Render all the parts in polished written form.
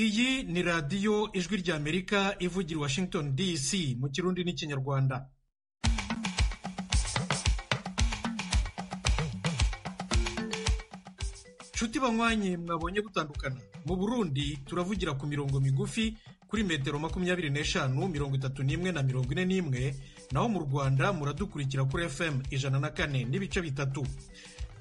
Iyi ni radiyo Ijwi ry'Amerika ivugira i Washington DC mu Kirundi n'Ikinyarwanda. Nshuti banywanyi mwabonye gutandukana, mu Burundi turavugira ku mirongo migufi kuri metero 25, 31 na 41, naho mu Rwanda muradukurikira kuri FM 104.3.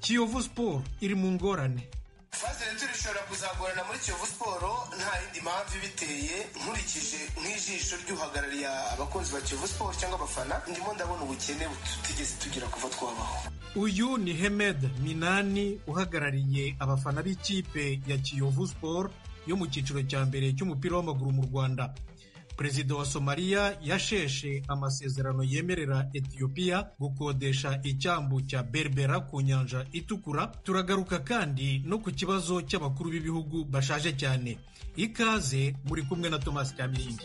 Kiyovu Sport iri mu ngorane. Phase retour ishobora kuzagorana muri Kiyovu Sport nta yindi mpamvu ibiteye, nkurikije nk'ijisho ry'uhagarariye abakunzi ba Kiyovu Sport cyangwa abafana, ndimo ndabona ubukene tutigeze tugira kuva twabaho. Uyu ni Hemed Minani uhagarariye abafana b'ikipe ya Kiyovu Sport yo mu cyiciro cya mbere cy'umupira w'amaguru mu Rwanda. Perezida wa Somaliya yasheshe amasezerano yemerera Ethiopia gukodesha icyambu cya Berbera ku nyanja itukura. Turagaruka kandi no ku kibazo cy'abakuru b'ibihugu bashaje cyane. Ikaze muri kumwe na Thomas Kamilindi.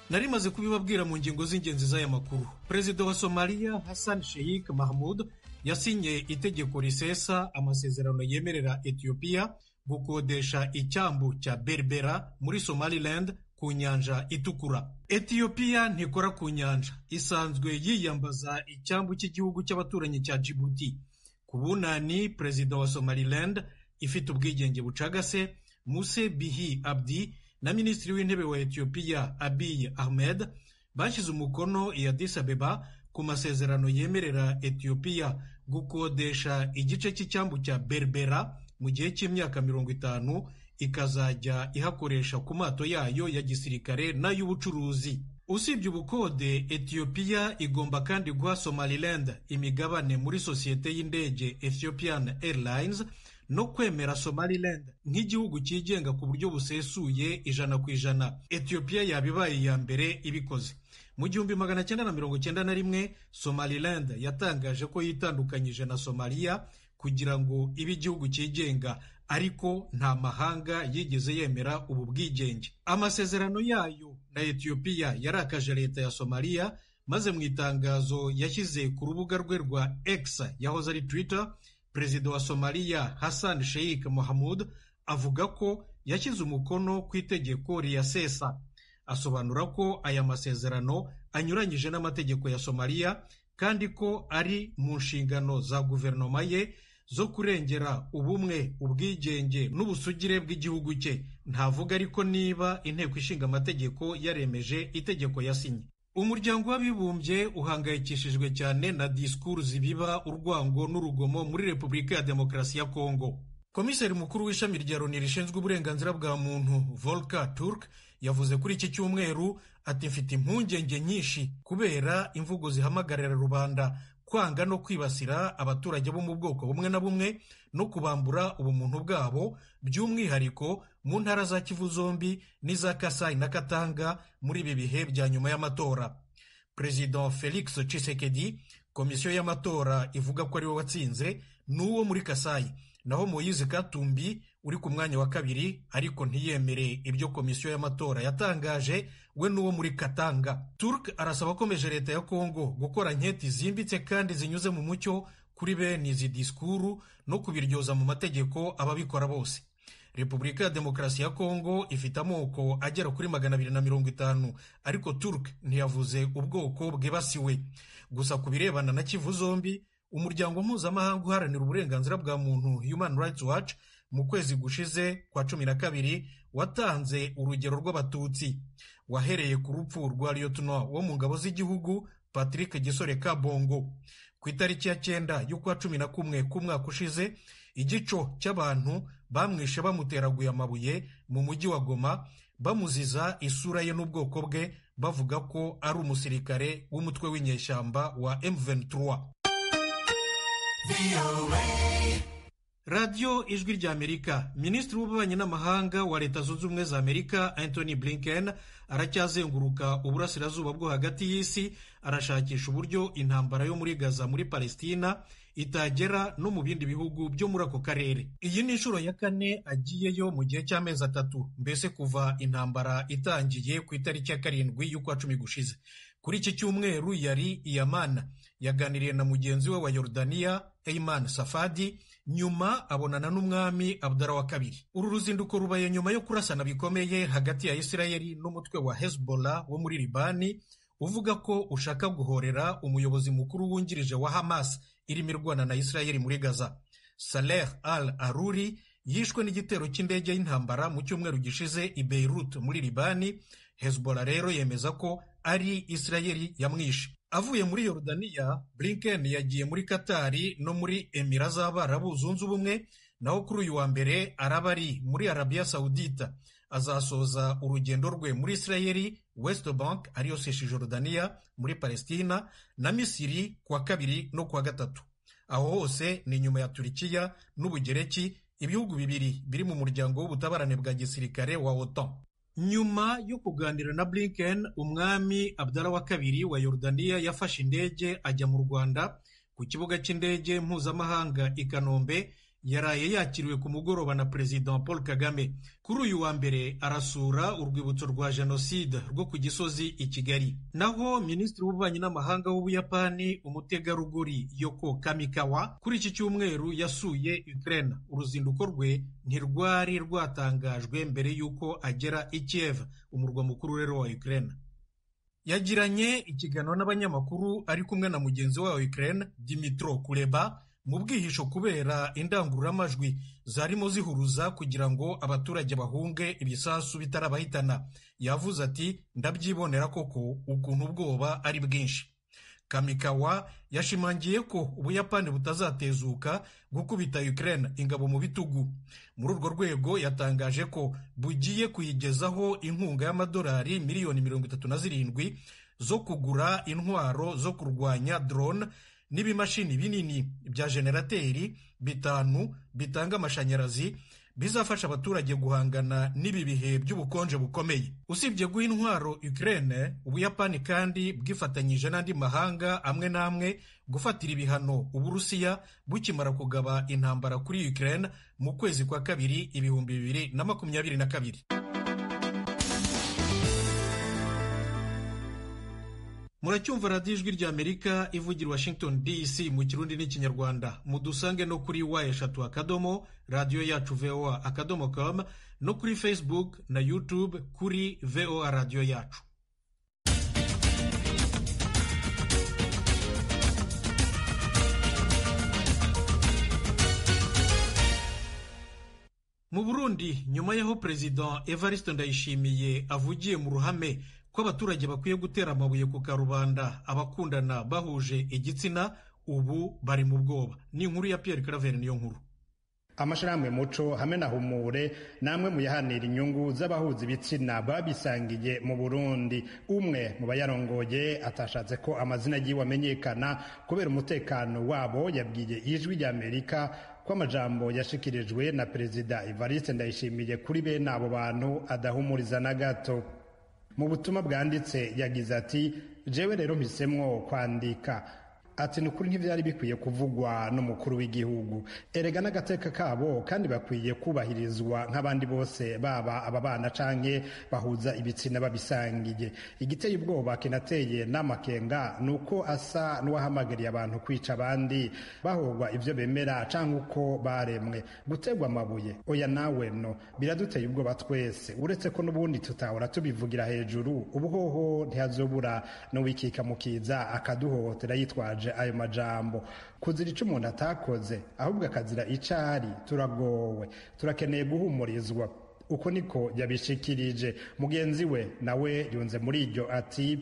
Nari maze kubibabwira mu ngingo z'ingenzi z'aya makuru. Perezida wa Somaliya Hassan Sheikh Mahmoud yasinye itegeko risesa amasezerano yemerera Ethiopia gukodesha icyambu cya Berbera muri Somaliland ku nyanja itukura. Ethiopia ntikora ku nyanja, isanzwe yiyambaza icyambu cy'igihugu cy'abaturanyi cya Djibouti. Ku bunani, perezida wa Somaliland ifite ubwigenge bucagase Muse Bihi Abdi na minisitiri w'intebe wa Ethiopia Abiy Ahmed bashyize umukono i Addis Abeba ku masezerano yemerera Ethiopia gukodesha igice cy'icyambu cya Berbera mu gihe cy'imyaka 50, ikazajya ihakoresha ku mato yayo ya gisirikare n'ay'ubucuruzi. Usibye ubukode, Ethiopia igomba kandi guha Somaliland imigabane muri sosiyete y'indege Ethiopian Airlines no kwemera Somaliland nk'igihugu cyigenga ku buryo busesuye 100%. Ethiopia yaba ibaye iya mbere ibikoze. Mu 1991 Somaliland yatangaje ko yitandukanyije na Somalia kugira ngo ibe igihugu cyigenga, ariko nta mahanga yigeze yemera ubu bwigenge. Amasezerano yayo na Ethiopia yarakaje leta ya Somalia, maze mu itangazo yashyize ku rubuga rwe rwa X yahoze ari Twitter, Perezida wa Somalia Hassan Sheikh Mohamud avuga ko yashyize umukono ku itegeko riyasesa. Asobanura ko aya masezerano anyuranyije n'amategeko ya Somalia kandi ko ari mu nshingano za guverinoma ye zo kurengera ubumwe, ubwigenge n'ubusugire bw'igihugu cye. Ntavuga ariko niba inteko ishinga amategeko yaremeje itegeko yasinye. Umuryango w'abibumbye uhangayikishijwe cyane na disikuru zibiba urwango n'urugomo muri Repubulika ya Demokarasi ya Kongo. Komiseri mukuru w'ishami rya Loni rishinzwe uburenganzira bwa muntu Volker Turk yavuze kuri iki cyumweru ati: mfite impungenge nyinshi kubera imvugo zihamagarira rubanda kwanga no kwibasira abaturage bo mu bwoko bumwe na bumwe no kubambura ubumuntu bwabo, by'umwihariko mu ntara za Kivu zombi n'iza Kasai na Katanga muri ibi bihe bya nyuma y'amatora. Perezida Felix Tshisekedi, komisiyo y'amatora ivuga ko ariwe watsinze, n'uwo muri Kasai, naho Moise Katumbi uri ku mwanya wa kabiri ariko ntiyemere ibyo komisiyo y'amatora yatangaje, we n'uwo muri Katanga. Turk arasaba akomeje leta ya Kongo gukora nketi zimbitse kandi zinyuze mu mucyo kuri bene izi disikuru no kubiryoza mu mategeko ababikora bose. Repubulika ya Demokarasi ya Kongo ifite amoko agera kuri 250, ariko Turk ntiyavuze ubwoko bwibasiwe. Gusa ku birebana na Kivu zombi, umuryango mpuzamahanga uharanira uburenganzira bwa muntu Human Rights Watch mu kwezi gushize kwa 12 watanze urugero rw'abatutsi wahereye ku rupfu rwa Lieutenant wo mu ngabo z'igihugu Patrick Gisore Kabongo. Ku itariki ya 9 y'ukwa 11 k'umwaka ushize, igico cy'abantu bamwishe bamuteraguye amabuye mu mujyi wa Goma, bamuziza isura ye n'ubwoko bwe, bavuga ko ari umusirikare w'umutwe w'inyeshyamba wa M23. Radiyo Ijwi ry'Amerika. Minisitiri w'ububanyi n'amahanga wa Leta Zunze Ubumwe za Amerika Anthony Blinken aracyazenguruka uburasirazuba bwo hagati y'isi, arashakisha uburyo intambara yo muri Gaza muri Palestina itagera no mu bindi bihugu byo muri ako karere. Iyi ni inshuro ya kane agiyeyo mu gihe cy'amezi 3, mbese kuva intambara itangiye ku itariki ya 7 y'ukwa 10 gushize. Kuri iki cyumweru yari i Yaman, Yaganiriye na mugenzi we wa Yorodaniya Ayman Safadi, nyuma abonana n'umwami Abdallah wa kabiri. Uru ruzinduko rubaye nyuma yo kurasana bikomeye hagati ya Isirayeli n'umutwe wa Hezbollah wo muri Libani, uvuga ko ushaka guhorera umuyobozi mukuru wungirije wa Hamas irimo irwana na Isirayeli muri Gaza. Saleh al-Aruri yishwe n'igitero cy'indege y'intambara mu cyumweru gishize i Beirut muri Libani. Hezbollah rero yemeza ko ari Isirayeli yamwishe. Avuye muri Yorodaniya, Blinken yagiye muri Katari no muri Emira z'Abarabu zunze ubumwe, naho kuri uyu wa mbere araba ari muri Arabia Saudita. Azasoza urugendo rwe muri Isirayeli, West Bank ariyo Cisjordania muri Palestina na Misiri kuwa kabiri no kuwa gatatu. Aho hose ni nyuma ya Turikiya n'Ubugereki, ibihugu bibiri biri mu muryango w'ubutabarane bwa gisirikare wa OTAN. Nyuma yo kuganira na Blinken, umwami Abdallah wa kabiri wa Yorodaniya yafashe indege ajya mu Rwanda ku kibuga cy'indege mpuzamahanga i Kanombe. Yaraye yakiriwe ku mugoroba na Perezida Paul Kagame. Kuri uyu wa mbere arasura urwibutso rwa Jenoside rwo ku Gisozi i Kigali. Naho Minisitiri w'Ububanyi n'Amahanga w'Ubuyapani umutegarugori Yoko Kamikawa kuri iki cyumweru yasuye Ukraine. Uruzinduko rwe ntirwari rwatangajwe mbere y'uko agera i Kiev, umurwa mukuru rero wa Ukraine. Yagiranye ikiganiro n'abanyamakuru ari kumwe na mugenzi we wa Ukraine Dmytro Kuleba mu bwihisho kubera indangururamajwi zarimo zihuruza kugira ngo abaturage bahunge ibisasu bitarabahitana. Yavuze ati: ndabyibonera koko ukuntu ubwoba ari bwinshi. Kamikawa yashimangiye ko Ubuyapani butazatezuka gukubita Ukraine ingabo mu bitugu. Muri urwo rwego yatangaje ko bugiye kuyigezaho inkunga y'amadolari miliyoni 37 zo kugura intwaro zo kurwanya drone n'ibimashini binini bya generateri 5 bitanga amashanyarazi bizafasha abaturage guhangana n'ibi bihe by'ubukonje bukomeye. Usibye guha intwaro Ukraine, Ubuyapani kandi bwifatanyije n'andi mahanga amwe n'amwe gufatira ibihano Uburusiya bukimara kugaba intambara kuri Ukraine mu kwezi kwa kabiri 2022. Muracyumva radiyo Ijwi rya Amerika ivugira Washington DC mu Kirundi n'Ikinyarwanda. Mudusange no kuri w3 radiyo yacu voa.com no kuri Facebook na YouTube kuri VOA radiyo yacu. Mu Burundi, nyuma y'aho Perezida Evariste Ndayishimiye avugiye mu ruhame ko abaturage bakwiye gutera amabuye ku karubanda abakundana bahuje igitsina, ubu bari mu bwoba. Ni inkuru ya Pierre Claver niyo nkuru. Amashirahamwe Muco hamwe na Humure namwe muyahanira inyungu z'abahuza ibitsina babisangiye mu Burundi. Umwe mu bayarongoye atashatse ko amazina yiwe amenyekana kubera umutekano wabo, yabwiye Ijwi rya Amerika ko amajambo yashikirijwe na Perezida Evariste Ndayishimiye kuri bene abo bantu adahumuriza na gato. Mu butumwa bwanditse yagize ati: jewe rero mpisemwo kwandika. Ati ni ukuri ntibyari bikwiye kuvugwa n'umukuru w'igihugu, erega n'agateka kabo kandi bakwiye kubahirizwa nk'abandi bose, baba ababana canke bahuza ibitsina babisangiye. Igiteye ubwoba kinateye n'amakenga ni uko asa n'uwahamagariye abantu kwica abandi bahogwa ivyo bemera canke uko baremwe. Gutegwa amabuye oya nawe no biraduteye ubwoba twese, uretse ko n'ubundi tutahora tubivugira hejuru. Ubuhoho ntihazobura n'uwikika mukiza akaduhohotera yitwaje ayo majambo. Kuzira ico umuntu atakoze ahubwo akazira icari, turagowe, turakeneye guhumurizwa. Uko niko yabishikirije. Mugenzi we nawe yunze muri iryo ati: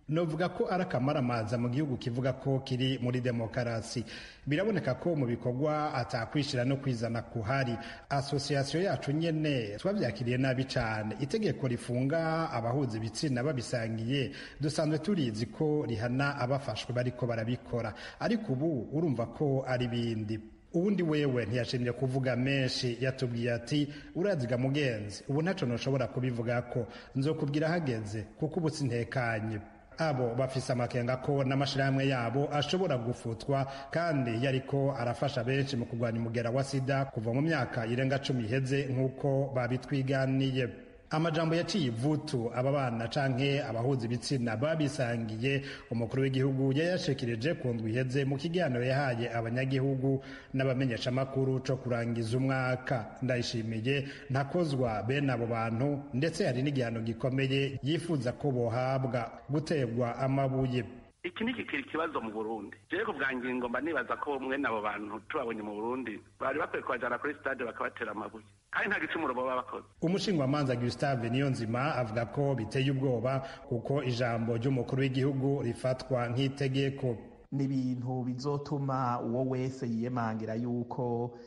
novuga ko ari akamaramaza mu gihugu kivuga ko kiri muri demokarasi. Biraboneka ko mu bikorwa atakwishira no kwizana kuhari. Asosiyasiyo yacu nyene twavyakiriye nabi cane. Itegeko rifunga abahuza ibitsina babisangiye dusanzwe turizi ko rihana abafashwe bariko barabikora, ariko ubu urumva ko ari bindi. Uwundi wewe ntiyashimye kuvuga menshi, yatubwiye ati: uraziga mugenzi, ubu ntaco noshobora kubivugako, nzokubwira hageze kuko ubu sintekanye. Abo bafise amakenga ko n'amashirahamwe yabo ashobora gufutwa, kandi yariko arafasha benshi mu kurwanya umugera wa sida kuva mu myaka irenga 10 iheze nk'uko babitwiganiye. Amajambo yaciye ivutu aba bana canke abahuza ibitsina babisangiye, umukuru w'igihugu yayashikirije ku ndwi iheze mu kiganiro yahaye abanyagihugu n'abamenyeshamakuru co kurangiza umwaka. Ndayishimiye ntakozwa bene abo bantu, ndetse hari n'igihano gikomeye yifuza ko bohabwa, guterwa amabuye. Iki ni kikiri ikibazo mu Burundi. Jewe ku bwa ngingo mba nibaza ko mwene abo bantu tubabonye mu Burundi bari bakwiye kubajana kuri stade bakabatera amabuye, kandi nta gicumuro baba bakoze. Umushingwamanza Gustave Niyonzima avuga ko biteye ubwoba kuko ijambo ry'umukuru w'igihugu rifatwa nk'itegeko. Ni ibintu bizotuma uwo wese yiyemangira yuko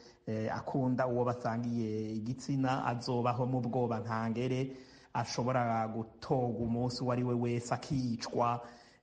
akunda uwo basangiye igitsina azobaho mu bwoba ntangere, ashobora gutorwa umunsi uwo ari we wese akicwa.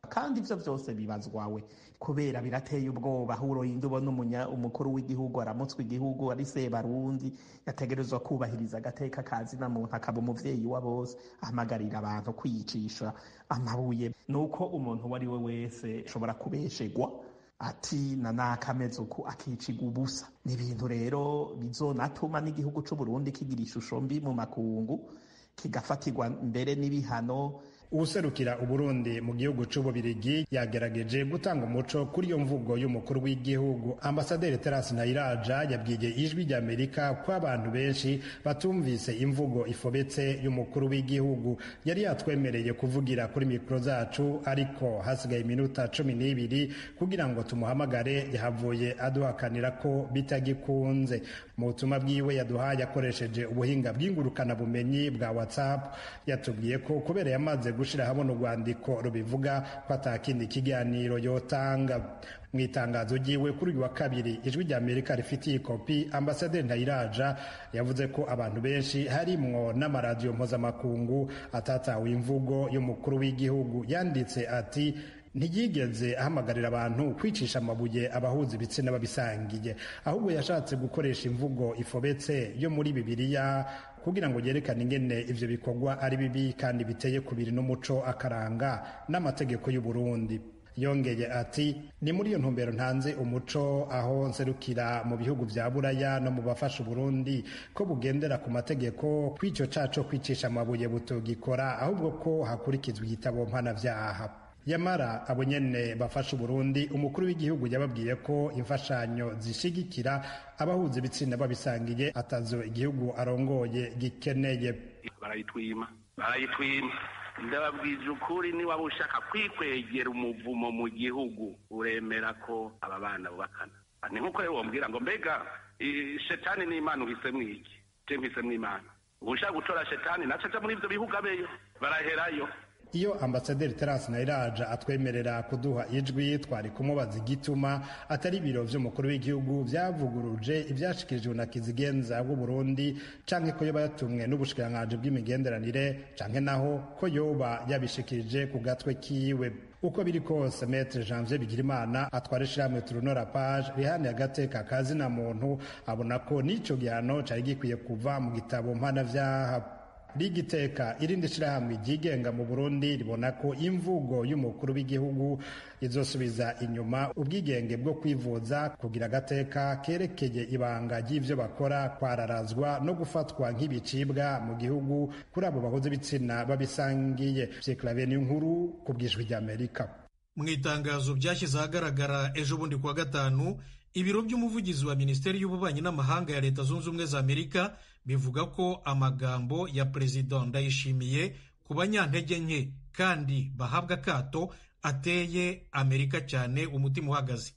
Kandi ivyo vyose bibazwawe kubera birateye ubwoba. Huroyinde ubona umukuru w'igihugu aramutswa igihugu ari Sebarundi, yategerezwa kubahiriza agateka ka zina muntu, akaba umuvyeyi wa bose, ahamagarira abantu kwiyicisha amabuye. Nuko umuntu uwo ari we wese ashobora kubeshegwa ati na nakameze uku akicigwa ubusa. Ni ibintu rero bizonatuma n'igihugu c'Uburundi kigira ishusho mbi mu makungu, kigafatirwa mbere n'ibihano. Uwuserukira Uburundi mu gihugu c'Ububirigi yagerageje gutanga umuco kuri iyo mvugo y'umukuru w'igihugu. Ambasaderi Terence Ntayiraja yabwiye Ijwi ry'Amerika ko abantu benshi batumvise imvugo ifobetse y'umukuru w'igihugu. Yari yatwemereye kuvugira kuri mikoro zacu, ariko hasigaye iminota 12 kugira ngo tumuhamagare, yahavuye aduhakanira ko bitagikunze. Mu butumwa bwiwe yaduhaye akoresheje ubuhinga bw'ingurukanabumenyi bwa WhatsApp, yatubwiye ko kubera yamaze gushira hamwe urwandiko rubivuga ko atakindi kiganiro yotanga. Mu itangazo ryiwe kuri uyu wa kabiri Ijwi rya Amerika rifitiye ikopi, Ambasaderi Ntayiraja yavuze ko abantu benshi harimwo n'amaradiyo mpuzamakungu atatawe imvugo y'umukuru w'igihugu. Yanditse ati: ntiyigeze ahamagarira abantu kwicisha amabuye abahuza ibitsina babisangiye, ahubwo yashatse gukoresha imvugo ifobetse yo muri Bibiliya kugira ngo yerekane ingene ivyo bikorwa ari bibi kandi biteye kubiri n'umuco, akaranga n'amategeko y'u Burundi. Yongeye ati: ni muri iyo ntumbero ntanze umuco aho nserukira mu bihugu vya Buraya no mu bafasha Uburundi ko bugendera ku mategeko, kw'ico caco kwicisha amabuye butogikora, ahubwo ko hakurikizwa igitabo mpanavyaha. Yamara abo nyene bafasha Uburundi, umukuru w'igihugu yababwiye ko imfashanyo zishigikira abahuza ibitsina babisangiye atazo igihugu arongoye gikeneye. Barayitwima, barayitwima. Ndababwije ukuri, niba ushaka kwikwegera umuvumo mu gihugu uremera ko aba bana bubakana. Ni nkuko rero wombwira ngo mbega shetani n'Imana uhisemwo iki? Je mpisemwo Imana. Ushaka gutora shetani naco aja muri ivyo bihugu abeyo, baraherayo. Iyo Ambasaderi Terence Ntayiraja atwemerera kuduha ijwi, twari kumubaza igituma atari ibiro vy'umukuru w'igihugu vyavuguruje ivyashikirijwe na Kizigenza w'u Burundi, canke ko yoba yatumwe n'ubushikiranganji bw'imigenderanire, canke naho ko yoba yabishikirije ku gatwe kiwe. Uko biri kose, Maître Janvier Bigirimana atwara ishirahamwe Turunora Page rihaniye agateka ka zina muntu abona ko n'ico gihano cari gikwiye kuva mu gitabo mpanavyaha. Rigiteka, irindi shirahamwe ryigenga mu Burundi, ribona ko imvugo y'umukuru w'igihugu izosubiza inyuma ubwigenge bwo kwivuza, kugira agateka kerekeye ibanga ry'ivyo bakora, kwararazwa no gufatwa nk'ibicibwa mu gihugu kuri abo bahuza ibitsina babisangiye. Pierre Nkuru ku bw'Ijwi ry'Amerika. Mu itangazo byashyize ahagaragara ejo bundi kuwa gatanu, ibiro by'umuvugizi wa Minisiteri y'Ububanyi n'Amahanga ya Leta Zunze Ubumwe za Amerika bivuga ko amagambo ya Perezida Ndayishimiye ku banyantege nke kandi bahabwa akato ateye Amerika cyane umutima uhagaze.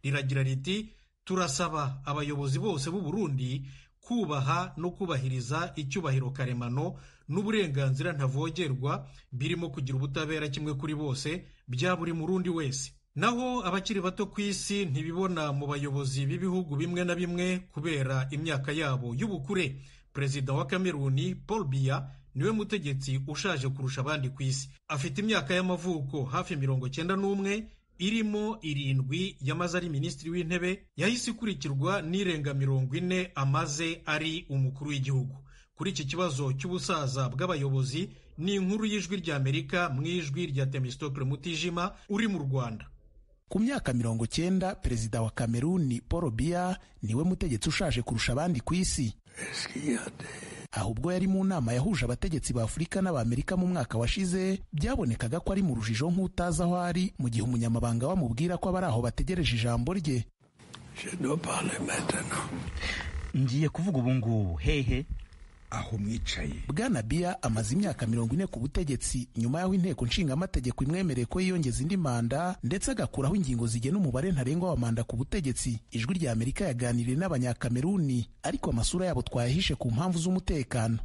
Riragira riti: turasaba abayobozi bose b'u Burundi kubaha no kubahiriza icyubahiro karemano n'uburenganzira ntavogerwa, birimo kugira ubutabera kimwe kuri bose bya buri Murundi wese. Naho abakiri bato ku isi ntibibona mu bayobozi b'ibihugu bimwe na bimwe kubera imyaka yabo y'ubukure. Perezida wa Kameruni Paul Biya niwe mutegetsi ushaje kurusha abandi ku isi. Afite imyaka y'amavuko hafi 91, irimo 7 yamaze ari minisitiri w'intebe, yahise ikurikirwa n'irenga 40 amaze ari umukuru w'igihugu. Kuri iki kibazo cy'ubusaza bw'abayobozi ni inkuru y'Ijwi ry'Amerika mu ijwi rya Temistokle Mutijima uri mu Rwanda. Ku myaka 90, perezida wa Kameruni Paul Biya niwe mutegetsi ushaje kurusha abandi ku isi. Ahubwo yari mu nama yahuje abategetsi ba Afurika n'Abamerika mu mwaka washize, byabonekaga ko ari mu rujijo nk'utazi aho ari, mu gihe umunyamabanga bamubwira ko abari aho bategereje ijambo rye. Ngiye kuvuga ubu ngubu hehe aho mwicaye. Bwana Biya amaze imyaka 40 ku butegetsi, nyuma y'aho inteko nshingamategeko imwemereye ko yiyongeza indi manda, ndetse agakuraho ingingo zigena umubare ntarengwa wa manda ku butegetsi. Ijwi rya Amerika yaganiriye n'Abanyakameruni, ariko amasura yabo twayahishe ku mpamvu z'umutekano.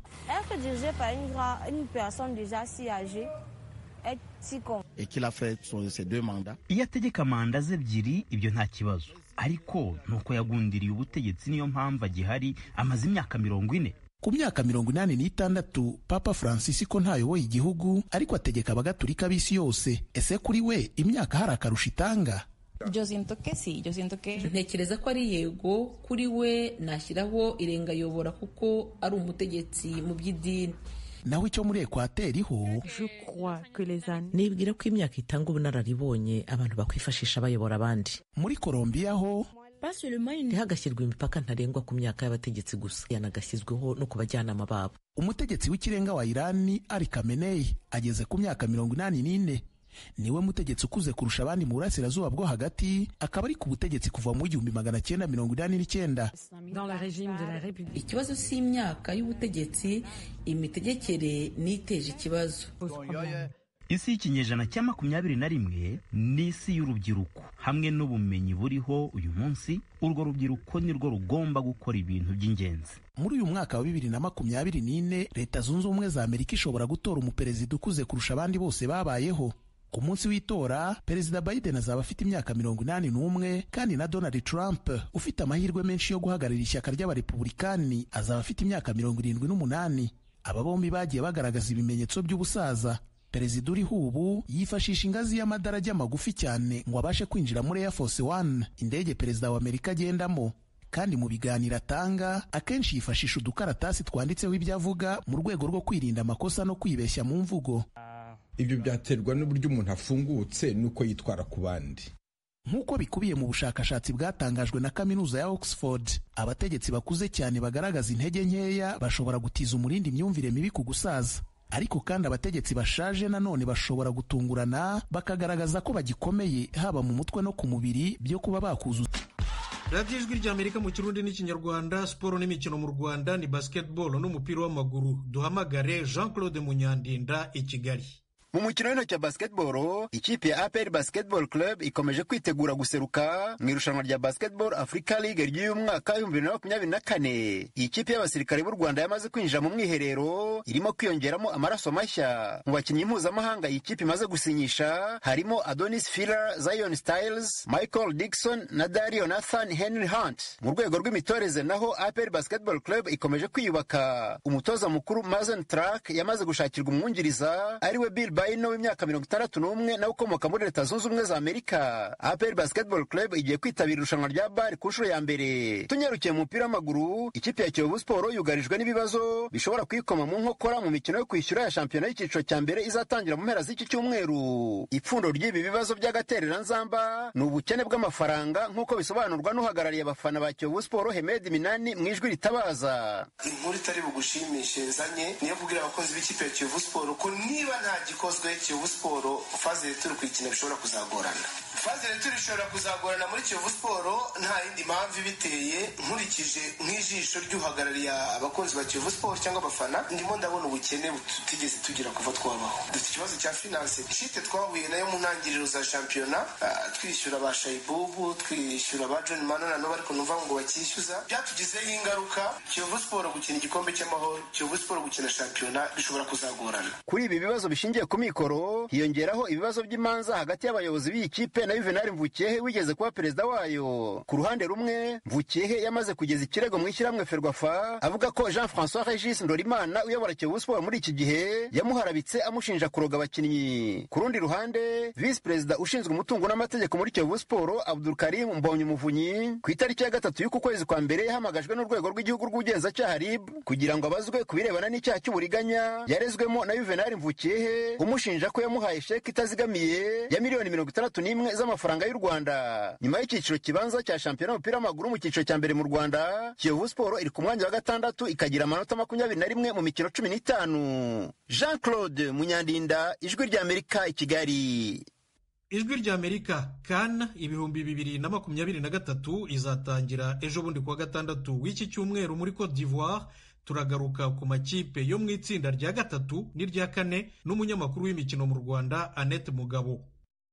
Iyo ategeka manda ze ebyiri ibyo nta kibazo, ariko nuko yagundiriye ubutegetsi, niyo mpamvu agihari, amaze imyaka 40. Ku myaka 86, Papa Francis ko ntayoboye igihugu, ariko ategeka abagatulika b'isi yose. Ese kuri we imyaka hari akarusho itanga? Ntekereza ko ari yego kuri we, nashyiraho irengayobora kuko ari umutegetsi mu by'idini. Naho icyo muri Ekwateri ho, nibwira ko imyaka itanga ubunararibonye abantu bakwifashisha bayobora abandi. Muri Kolombiya ho, ntihagashyirwe imipaka ntarengwa ku myaka y'abategetsi gusa, yanagashyizweho no ku bajyanama babo. Umutegetsi w'ikirenga wa Irani Ali Khamenei ageze ku myaka 84, niwe mutegetsi ukuze kurusha abandi mu burasirazuba bwo hagati, akaba ari ku butegetsi kuva mu 1989. Ikibazo si imyaka y'ubutegetsi, imitegekere niteje ikibazo. Isi y'ikinyejana cya 21 ni isi y'urubyiruko, hamwe n'ubumenyi buriho uyu munsi, urwo rubyiruko nirwo rugomba gukora ibintu by'ingenzi. Muri uyu mwaka wa 2024, Leta Zunze Ubumwe za Amerika ishobora gutora umuperezida ukuze kurusha abandi bose babayeho. Ku munsi w'itora, Perezida Biden azaba afite imyaka 81, kandi na Donald Trump ufite amahirwe menshi yo guhagararira ishyaka ry'Abarepubulikani azaba afite imyaka 78. Aba bombi bagiye bagaragaza ibimenyetso by'ubusaza. Perezida uriho ubu yifashisha ingazi y'amadarajya magufi cyane ngo abashe kwinjira muri Air Force One, indege perezida wa Amerika agendamo. Kandi mu biganiro atanga akenshi yifashisha udukaratasi twanditseho ibyo avuga mu rwego rwo kwirinda amakosa no kwibeshya mu mvugo. Ibyo byaterwa n'uburyo umuntu afungutse n'uko yitwara ku bandi. Nk'uko bikubiye mu bushakashatsi bwatangajwe na kaminuza ya Oxford, abategetsi bakuze cyane bagaragaza intege nkeya bashobora gutiza umurindi imyumvire mibi ku gusaza. Ariko kandi abategetsi bashaje nanone bashobora gutungurana bakagaragaza ko bagikomeye haba mu mutwe no ku mubiri byo kuba bakuzuza. Radiyo Ijwi rya Amerika mu Kirundi n'Ikinyarwanda. Siporo n'imikino mu Rwanda ni basketball n'umupira w'amaguru. Duhamagare Jean Claude Munyandinda i Kigali. Mu mukino w'intoki wa basketball, ikipe ya APR Basketball Club ikomeje kwitegura guseruka mu irushanwa rya Basketball Africa League ry'uyu mwaka 2024. Iyi kipe y'abasirikare b'u Rwanda yamaze kwinjira mu mwiherero, irimo kwiyongeramo amaraso mashya. Mu bakinnyi mpuzamahanga iyi kipe imaze gusinyisha harimo Adonis Filler, Zion Styles, Michael Dixon na Dario Nathan Henry Hunt. Mu rwego rw'imitoreze naho APR Basketball Club ikomeje kwiyubaka. Umutoza mukuru Mazen Track yamaze gushakirwa umwungiriza ariwe Bill Bayino w'imyaka 61 nawe ukomoka muri Leta Zunze Ubumwe za Amerika. APR Basketball Club igiye kwitabira irushanwa rya BAL ku nshuro ya mbere. Tunyarukiye mu mupira w'amaguru, ikipe ya Kiyovu Sport yugarijwe n'ibibazo bishobora kuyikoma mu nkokora mu mikino yo kwishyura ya shampiyona y'icyiciro cya mbere izatangira mu mpera z'iki cyumweru. Ipfundo ry'ibi bibazo by'agatereranzamba ni ubukene bw'amafaranga, nk'uko bisobanurwa n'uhagarariye abafana ba Kiyovu Sport Hemed Minani mu ijwi ritabaza. Inkuru itari bugushimishe nzanye niyo kubwira abakunzi b'ikipe ya Kiyovu Sport ko niba nta gikozwe Kiyovu Sport faze retour kuyikina bishobora kuzagorana. Faze retour ishobora kuzagorana muri Kiyovu Sport nta yindi mpamvu ibiteye, nkurikije nk'ijisho ry'uhagarariye abakunzi ba Kiyovu Sport cyangwa abafana, ndimo ndabona ubukene tutigeze tugira kuva twabaho. Dufite ikibazo cya finance shite twahuye nayo mu ntangiriro za shampiyona, twishyura ba Shaibubu, twishyura ba John Manana nabo, ariko numva ngo bakishyuza byatugizeho ingaruka. Kiyovu Sport gukina igikombe cy'amahoro, Kiyovu Sport gukina shampiyona bishobora kuzagorana. Kuri ibi bibazo bishingiye ku mikoro hiyongeraho ibibazo by'imanza hagati y'abayobozi b'iyi kipe na Juvenal Mvukiyehe wigeze kuba perezida wayo. Ku ruhande rumwe, Mvukiyehe yamaze kugeza ikirego mu ishyirahamwe Ferwafa avuga ko Jean François Regis Ndorimana uyobora Kiyovu Sport muri iki gihe yamuharabitse amushinja kuroga abakinnyi. Ku rundi ruhande, Visi Perezida ushinzwe umutungo n'amategeko muri Kiyovu Sport Abdulkarim Mbonyumuvunyi ku itariki ya 3 y'uku kwezi kwa mbere yahamagajwe n'urwego rw'igihugu rw'ubugenzacyaha RIB kugira ngo abazwe ku birebana n'icyaha cy'uburiganya yarezwemo na Juvenal Mvukiyehe. umushinja ko yamuhaye sheki itazigamiye ya miliyoni 61 z'amafaranga y'u Rwanda. Nyuma y'icyiciro kibanza cya shampiyona y'umupira w'amaguru mu cyiciro cya mbere mu Rwanda, Kiyovu Sport iri ku mwanya wa 6 ikagira amanota 21 mu mikino 15. Jean Claude Munyandinda, Ijwi ry'Amerika i Kigali. Ijwi ry'Amerika. CAN 2023 izatangira ejo bundi kuwa gatandatu w'iki cyumweru muri Cote d'Ivoire. Turagaruka ku makipe yo mu itsinda rya 3 n'irya 4 n'umunyamakuru w'imikino mu Rwanda Annette Mugabo.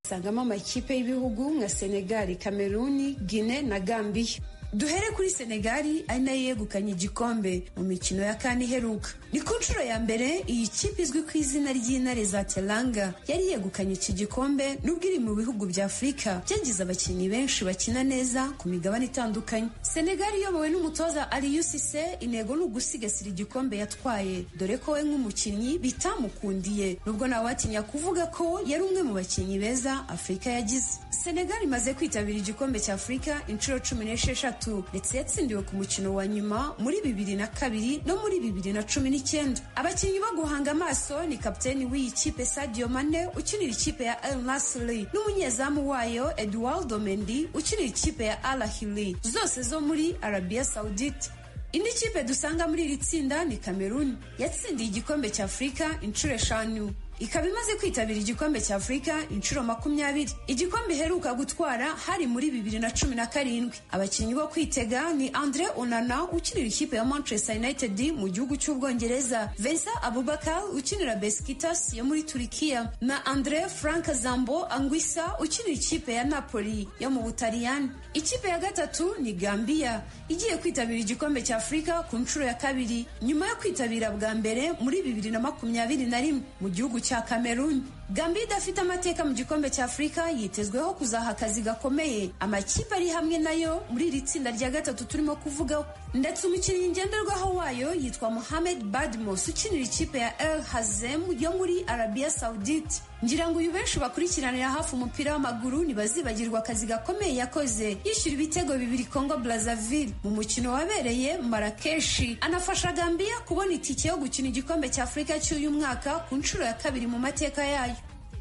Sangamo amakipe y'ibihugu nka Senegal, Kameruni, Guinea na Gambia. Duhere kuri Senegali ari nayo yegukanye igikombe mu mikino ya kane iheruka. Ni ku nshuro ya mbere iyi kipe izwi ku izina ry'intare za Teranga yari yegukanye iki gikombe, nubwo iri mu bihugu bya Afurika byagize abakinnyi benshi bakina neza ku migabane itandukanye. Senegali iyobowe n'umutoza Aliou Cissé, intego ni ugusigasira igikombe yatwaye, dore ko we nk'umukinnyi bitamukundiye, nubwo ntawatinya kuvuga ko yari umwe mu bakinnyi beza Afurika yagize. Senegali imaze kwitabira igikombe cya Afurika inshuro 16, ndetse yatsindiwe ku mukino wa nyuma muri 2002 no muri 2019. Abakinnyi bo guhanga amaso ni kapiteni w'iyi kipe Sadio Mane ukinira ikipe ya Al Nassr n'umunyezamu wayo Eduardo Mendy ukinira ikipe ya Al Ahly, zose zo muri Arabia Saudite. Indi kipe dusanga muri iri tsinda ni Cameroon yatsindiye igikombe cya Afurika inshuro 5, ikaba imaze kwitabira igikombe cya Afurika inshuro 20. Igikombe iheruka gutwara hari muri 2017. Abakinnyi bo kwitega ni Andre Onana ukinira ikipe ya Manchester United mu gihugu cy'Ubwongereza, Vincent Abubakar ukinira Besiktas yo muri Turikiya na Andre Frank Zambo Anguissa ukinira ikipe ya Napoli yo mu Butaliyani. Ikipe ya gatatu ni Gambia igiye kwitabira igikombe cya Afurika ku nshuro ya 2 nyuma yo kwitabira bwa mbere muri 2021 mu gihugu cya Cameroon. Gambia idafite amateka mu gikombe cya Afurika yitezweho kuzaha akazi gakomeye amakipe ari hamwe nayo muri iri tsinda rya 3 turimo kuvugaho, ndetse umukinnyi ngenderwaho wayo yitwa Mohamed Badmos ukinira ikipe ya El Hazem yo muri Arabia Saudite. Ngira ngo uyu benshi bakurikiranira hafi umupira w'amaguru ntibazibagirwa akazi gakomeye yakoze yishyura ibitego 2 Congo Brazzaville mu mukino wabereye Marrakesh, anafasha Gambia kubona itike yo gukina igikombe cya Afurika cy'uyu mwaka ku nshuro ya 2 mu mateka yayo.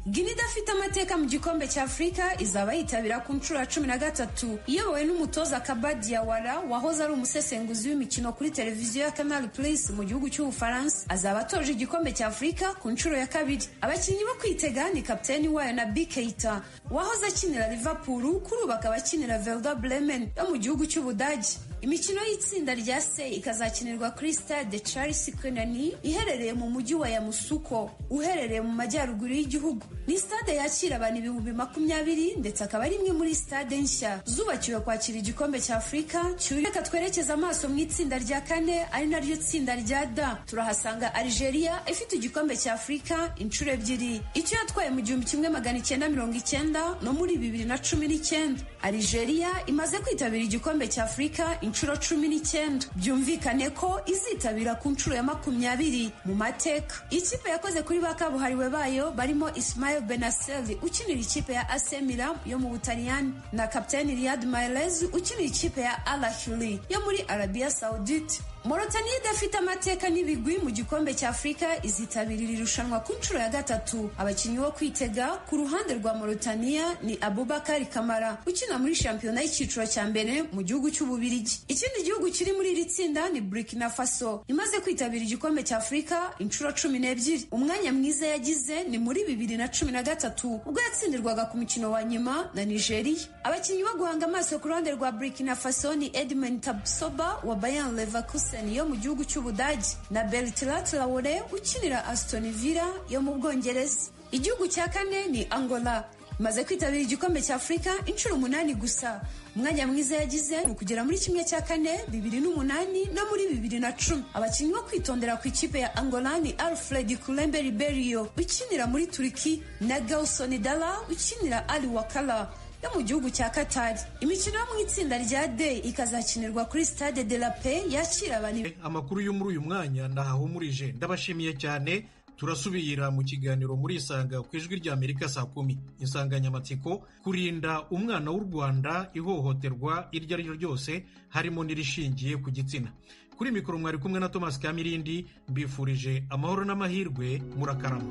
Guinea idafite amateka mu gikombe cya Afurika izaba yitabira ku nshuro ya 13 iyobowe n'umutoza Kaba Diawara wahoze ari umusesenguzi w'imikino kuri televiziyo ya Canal Plus mu gihugu cy'Ubufaransa. Azaba atoje igikombe cya Afurika ku nshuro ya 2. Abakinnyi bo kwitega ni kapiteni wayo Naby Keita wahoze akinira Liverpool, kuri ubu akaba akinira Werder Bremen yo mu gihugu cy'Ubudage. Imikino y'itsinda rya C ikazakinirwa kuri Stade Charles Kwenani iherereye mu mujyi wa Yamoussoukro uherereye mu majyaruguru y'igihugu. Ni stade yakira abantu 20,000 ndetse akaba ari imwe muri stade nshya zubakiwe kwakira igikombe cya Afurika. Reka twerekeza amaso mu itsinda rya 4 ari naryo tsinda rya D. Turahasanga Algeria ifite igikombe cya Afurika inshuro 2, icyo yatwaye mu 1990 no muri 2019. Algeria imaze kwitabira igikombe cya Afurika inshuro 19, byumvikane ko izitabira ku nshuro ya 20 mu mateka. Ikipe yakoze kuri ba kabuhariwe bayo barimo Ismail Benasser ukinira ikipe ya AC Milan yo mu Butaliyani na kapiteni Riyad Mahrez ukinira ikipe ya Al Ahly yo muri Arabia Saudite. Mauritania idafite amateka n'ibigwi mu gikombe cya Afurika izitabira iri rushanwa ku nshuro ya 3. Abakinnyi bo kwitega ku ruhande rwa Mauritania ni Abubakar Kamara ukina muri shampiyona y'icyiciro cya mbere mu gihugu cy'Ububirigi. Ikindi gihugu kiri muri iri tsinda ni Burkina Faso imaze kwitabira igikombe cya Afurika inshuro 12. Umwanya mwiza yagize ni muri 2013 ubwo yatsindirwaga ku mukino wa nyuma na Nigeria. Abakinnyi bo guhanga amaso ku ruhande rwa Burkina Faso ni Edmund Tapsoba wa Bayer Leverkusen yo mu gihugu cy'Ubudage na Bertrand Traore ukinira Aston Villa yo mu Bwongereza. Igihugu cya 4 ni Angola imaze kwitabira igikombe cya Afurika inshuro 8 gusa. Umwanya mwiza yagize ni ukugera muri 1/4 2008 no muri 2010. Abakinnyi bo kwitondera ku ikipe ya Angola ni Alfred Kulembe Ribeiro ukinira muri Turiki na Gelson Dala ukinira Al Wakala yo mu gihugu cya Qatar. Imikino yo mu itsinda rya D ikazakinirwa kuri Stade de la Paix yakira abantu. Amakuru yo muri uyu mwanya ndahahumurije, ndabashimiye cyane. Turasubira mu kiganiro muri Isanga ku Ijwi rya Amerika saa 10. Insanganyamatsiko: kurinda umwana w'u Rwanda ihohoterwa iryo ari ryo ryose harimo n'irishingiye ku gitsina. Kuri mikoro mwari kumwe na Thomas Kamirindi, mbifurije amahoro n'amahirwe, murakarama.